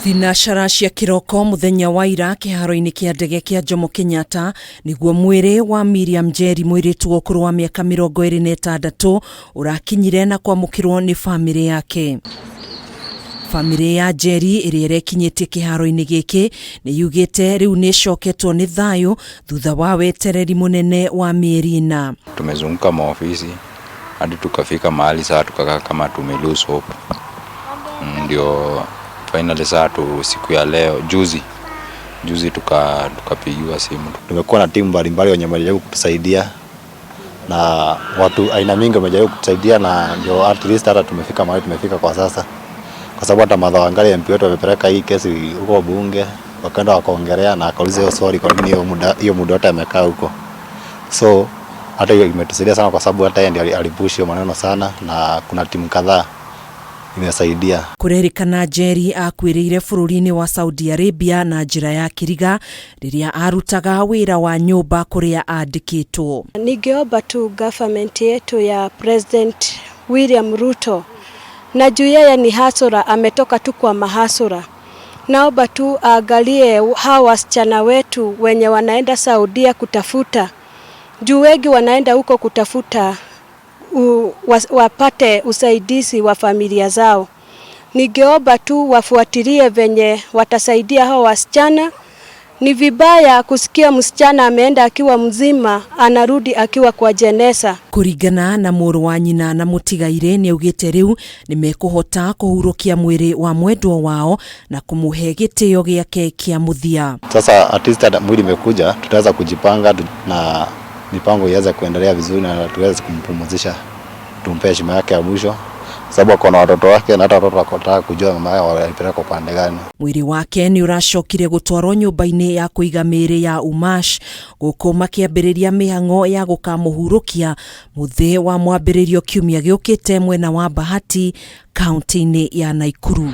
Thinacara cia kĩroko mũthenya wa ira kĩharo-inĩ kĩa ndege kĩa Jomo Kenyatta nĩguo mwĩrĩ wa Miriam Njeri, mũirĩtu wa ũkũrũ wa mĩaka 26, ũrakinyire na kwamũkĩrwo nĩ bamĩrĩ yake. Bamĩrĩ ya Njeri ĩrĩa ĩrekinyĩtie kĩharo-inĩ gĩkĩ nĩ yugĩte rĩu nĩ ĩcoketwo nĩ thayũ thutha wa wetereri mũnene wa mĩeri 4. Tumezunguka maofisi hadi tukafika mahali saa tukakaa kama tume lose hope. Ndio finally saa tu siku ya leo juzi juzi tukapigiwa simu. Tumekuwa na timu mbalimbali wenye wamejaribu kutusaidia na watu aina mingi wamejaribu kutusaidia, na ndio at least hata tumefika mahali tumefika kwa sasa, kwa sababu hata Martha Wangari MP wetu amepeleka hii kesi huko bunge, wakaenda wakaongelea na akauliza hiyo swali, kwa nini hiyo muda yote amekaa huko. So hata hiyo imetusaidia sana, kwa sababu hata yeye ndiye alipush hiyo maneno sana, na kuna timu kadhaa imesaidia. Kũrerĩkana Njeri akuĩrĩire bũrũri-inĩ wa Saudi Arabia na njĩra ya kĩriga rĩrĩa arutaga wĩra wa nyũmba kũrĩa andĩkĩtwo. Ningeomba tu government yetu ya President William Ruto, na juu yeye ni hustler, ametoka tu kwa mahustler. Naomba tu aangalie hawa wasichana wetu wenye wanaenda Saudia kutafuta, juu wengi wanaenda huko kutafuta wapate usaidizi wa familia zao. Ningeomba tu wafuatilie venye watasaidia hao wasichana. Ni vibaya kusikia msichana ameenda akiwa mzima, anarudi akiwa kwa jeneza. Kũringana na mũrũ wa nyina na mũtigairĩ, nĩ augĩte rĩu nĩ mekũhota kũhurũkia mwĩrĩ wa mwendwa wao na kũmũhe gĩtĩo gĩake kĩa mũthia. Sasa at least hata mwili imekuja, tutaweza kujipanga na mipango iweze kuendelea vizuri na tuweze kumpumzisha, tumpe heshima yake ya mwisho, sababu ako na watoto wake na hata watoto wakotaka kujua mama yao walipeleka upande gani. Mwĩrĩ wake nĩ ũracokire gũtwarwo nyũmba-inĩ ya kũiga mĩĩrĩ ya Umash, gũkũ makĩambĩrĩria mĩhang'o ya gũkamũhurũkia mũthĩ wa mwambĩrĩrio kiumia gĩũkĩte mwena wa Bahati, kaunti-inĩ ya Nakuru.